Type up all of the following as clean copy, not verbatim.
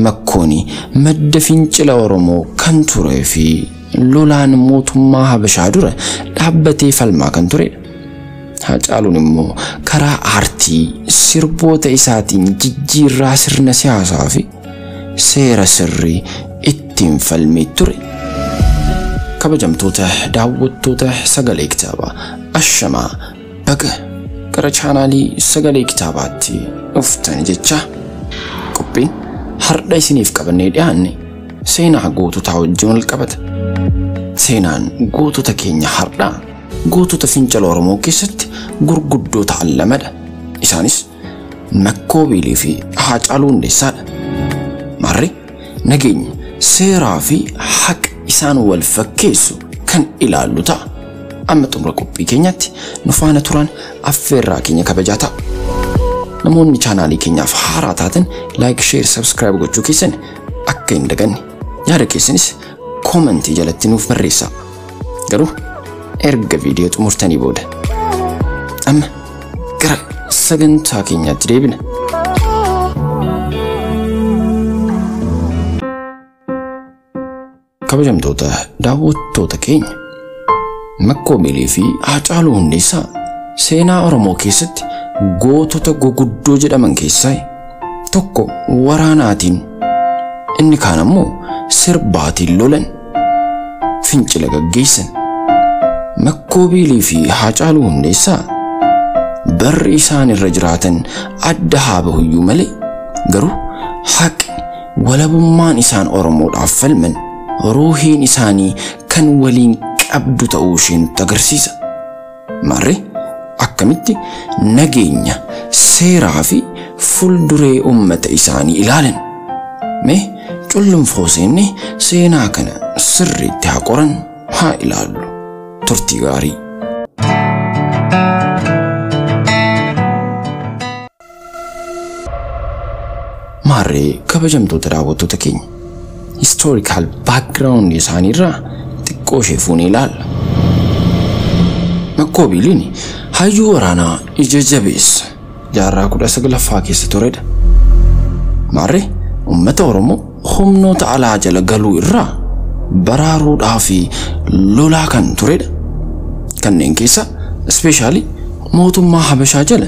Makkooni madda fincila Oromoo kan turee fi lolaan mootummaa Habashaa dura dhaabbatee falmaa kan turedha. Haacaaluun immoo karaa aartii sirboota isaatiin jijjiirraa sirna siyaasaa fi seera sirrii ittiin falmee ture. Kabajamtoota daawwattoota Sagalee Kitaabaa, ashamaa, baga gara chaanaalii Sagalee Kitaabaatti dhuftan jecha qophiin har'a isiniif qabannee dhiyaanne seenaa goototaa wajjin wal qabata. Seenaan gootota keenya har'aa gootota fincila Oromoo keessatti gurguddoo ta'an lamadha. Isaanis Makkoo Biilii fi Haacaaluu Hundeessaadha. Maarree nageenya, seeraa fi haqa isaan wal fakkeessu kan ilaallu ta'a. Amma xumura qophii keenyaatti nu faana turan affeerraa keenya kabajaa ta'a. Namoonni chaanaalii keenyaaf haaraa taatan like, share, subscribe gochuu keessan akka hin daganne, yaada keessanis koomentii jalatti nuuf barreessaa. Garuu erga viidiyoo xumurtanii booda. Amma gara sagantaa keenyaatti deebina. Kabajamtoota daawwattoota keenya, Makkoo Biilii fi Haacaaluu Hundeessaa seenaa Oromoo keessatti gootota guguddoo jedhaman keessaa tokko waraanaatiin, inni kaan ammoo sirbaatiin lolan, fincila gaggeessan. Makkoo Biilii fi Haacaaluu Hundeessaa barri isaan irra jiraatan adda haa bahuyyuu malee, garuu haqni walabummaan isaan Oromoodhaaf falman ruuhiin isaanii kan waliin qabdu ta'uu ishee nutti agarsiisa. Maarree akkamitti nageenya, seeraa fi fuulduree uummata isaanii ilaalan? Mee cullumfoo seenne seenaa kana sirriitti haa qoran, haa ilaallu. Turtii gaarii. Maarree kabajamtoota daawwattoota keenya, historical background isaaniirraa xiqqoo ishee fuunee ilaalla. Makkoo Biiliin hayyuu waraanaa ija jabeessa jaarraa 19ffaa keessa turedha. Maarree uummata Oromoo humnoota alaa jala galuu irraa baraaruudhaa fi lolaa kan turedha. Kanneen keessa ispeeshaalii mootummaa Habashaa jala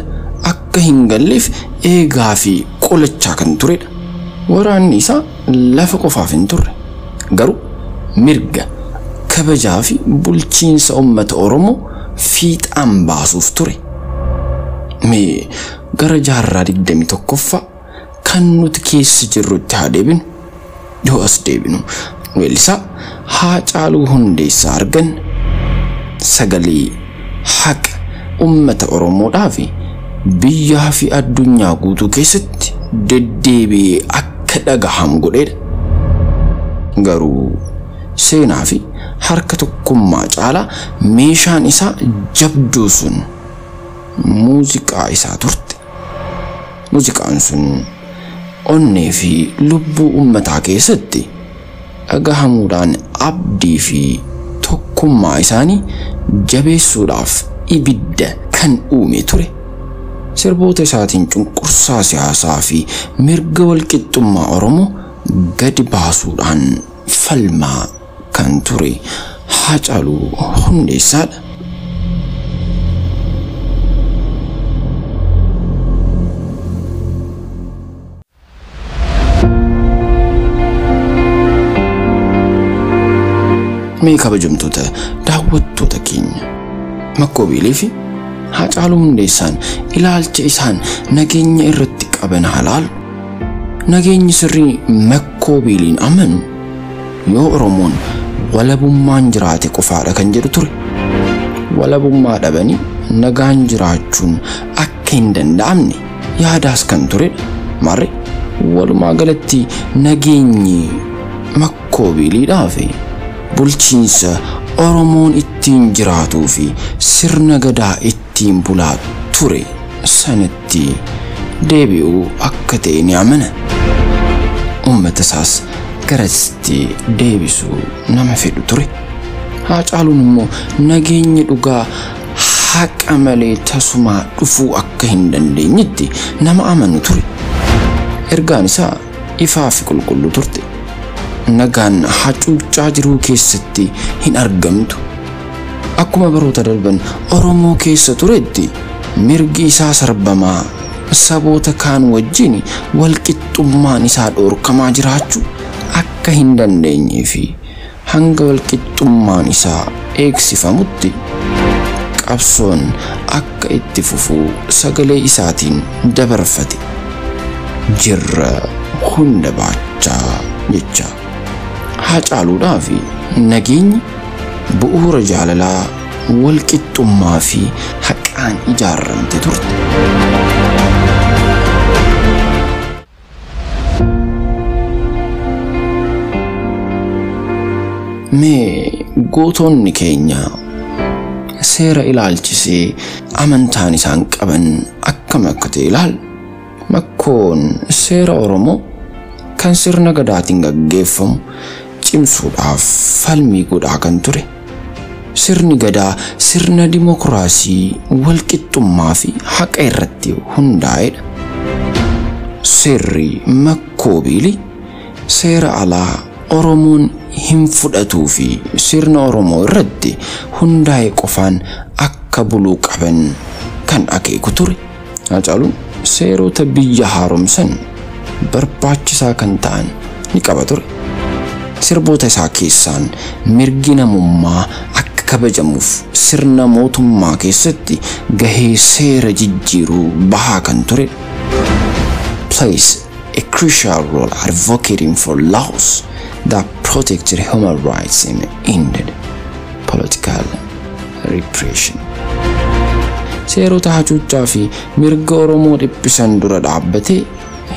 akka hin galleef eegaa fi qolachaa kan turedha. Waraanni isaa lafa qofaaf hin turre, garuu mirga, kabajaa fi bulchiinsa uummata Oromoo fiixaan baasuuf ture. Mee gara jaarraa 21ffaa kan nuti keessa jirrutti haa deebinu. Yoo as deebinu weellisaa Haacaaluu Hundeessaa arganna. Sagalee haqa uummata Oromoodhaa fi biyyaa fi addunyaa guutuu keessatti deddeebi'ee akka dhagahamu godheedha. Garuu seenaa fi harka tokkummaa caalaa meeshaan isaa jabduu sun muuziqaa isaa turte. Muuziqaan sun onnee fi lubbuu uummataa keessatti dhagahamuudhaan abdii fi tokkummaa isaanii jabeessuudhaaf ibidda kan uume ture. Sirboota isaatiin cunqursaa siyaasaa fi mirga walqixxummaa Oromoo gadi baasuudhaan falmaa kan ture Haacaaluu Hundeessaadha. Mee kabajamtoota daawwattoota keenya, Makkoo Biilii fi Haacaaluu Hundeessaan ilaalcha isaan nageenya irratti qaban haa laalu. Nageenyi sirrii Makkoo Biiliin amanu yoo Oromoon walabummaan jiraate qofaadha kan jedhu ture. Walabummaa dhabanii nagaan jiraachuun akka hin danda'amne yaadaas kan turedha. Maarree walumaa galatti nageenyi Makkoo Biiliidhaa fi bulchiinsa Oromoon ittiin jiraatuu fi sirna gadaa ittiin bulaa ture sanatti deebi'uu akka ta'e ni amana. Uummata isaas garasitti deebisuu nama fedhu ture. Haacaaluun immoo nageenyi dhugaa haqa malee tasumaa dhufuu akka hin dandeenyetti nama amanu ture. Ergaan isaa ifaa fi qulqulluu turte. Nagaan hacuuccaa jiruu keessatti hin argamtu. Akkuma baroota darban Oromoo keessa turetti mirgi isaa sarbamaa saboota kaan wajjin walqixxummaan isaa dhoorkamaa jiraachuu akka hin dandeenyee fi hanga walqixxummaan isaa eegsifamutti qabsoon akka itti fufuu sagalee isaatiin dabarfate. Jirra hunda baachaa jecha. Haacaaluudhaa fi nageenyi bu'uura jaalalaa walqixxummaa fi haqaan ijaaramte turte. Mee gootonni keenya seera ilaalchisee amantaan isaan qaban akkam akka ta'e ilaal. Makkoon seera Oromoo kan sirna gadaatiin gaggeeffamu cimsuudhaaf falmii godhaa kan ture. Sirni gadaa sirna dimokiraasii walqixxummaa fi haqa irratti hundaa'edha. Seerri Makkoo Biilii seera alaa Oromoon hin fudhatuu fi sirna Oromoo irratti hundaa'e qofaan akka buluu qaban kan akeeku ture. Haacaaluun seerota biyya haaromsan barbaachisaa kan ta'an ni qaba ture. Sirboota isaa keessaan mirgi namummaa akka kabajamuuf sirna mootummaa keessatti gahee seera jijjiiruu bahaa kan ture. Plays a crucial role advocating for laws that protected human rights and ended political repression. Seerota hacuuccaa fi mirga Oromoo dhiphisan dura dhaabbatee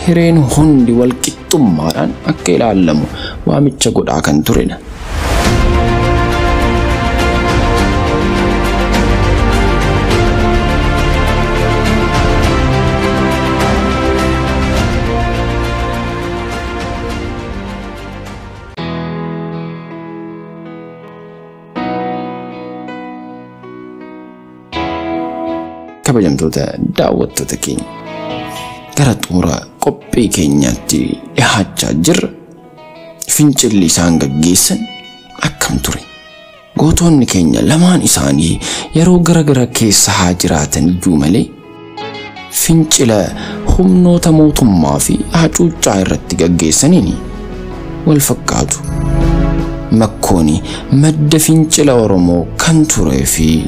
hireen hundi walqixxummaadhaan akka ilaalamu waamicha godhaa kan turedha. Kabajamtoota daawwattoota keenya gara xumura qophii keenyaatti dhiyaachaa jirra. Fincilli isaan gaggeessan akkam ture? Gootonni keenya lamaan isaanii yeroo gara keessa haa jiraatan iyyuu malee fincila humnoota mootummaa fi hacuuccaa irratti gaggeessaniin wal fakkaatu. Makkooni madda fincila Oromoo kan turee fi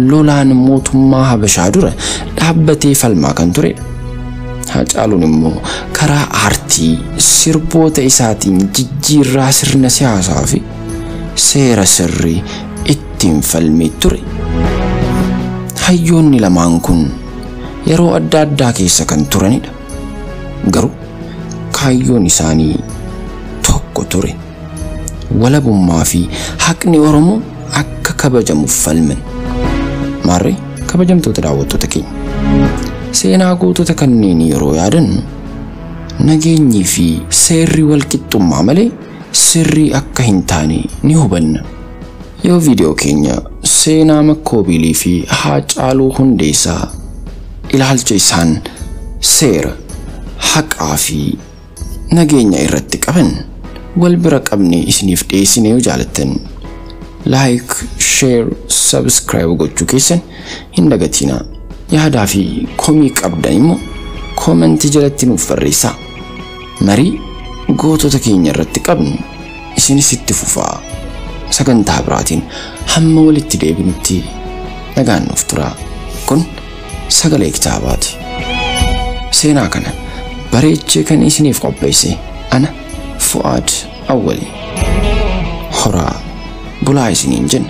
lolaan mootummaa Habashaa dura dhaabbatee falmaa kan turedha. Haacaaluun immoo karaa aartii sirboota isaatiin jijjiirraa sirna siyaasaa fi seera sirrii ittiin falmee ture. Hayyoonni lamaan kun yeroo adda addaa keessa kan turanidha. Garuu kaayyoon isaanii tokko ture. Walabummaa fi haqni Oromoo akka kabajamuuf falman. Maarree kabajamtoota daawwattoota keenya. Seenaa gootota kanneen yeroo yaadannu nageenyii fi seerri walqixxummaa malee sirrii akka hin taane ni hubanna. Yoo viidiyoo keenya seenaa Makkoo Biilii fi Haacaaluu Hundeessaa ilaalcha isaan seera, haqaa fi nageenya irratti qaban wal bira qabnee isiniif dhiyeessine yoo jaalattan like, share, subscribe gochuu keessan hin dagatinaa. Yaadaa fi komii qabdan immoo koomentii jalatti nuuf barreessaa. Marii gootota keenya irratti qabnu isinis itti fufaa. Sagantaa biraatiin hamma walitti deebinutti nagaan nuuf turaa. Kun sagalee kitaabaati. Seenaa kana bareechee kan isiniif qopheesse ana Fu'aad Awwali. Horaa bulaa isiniin jenna.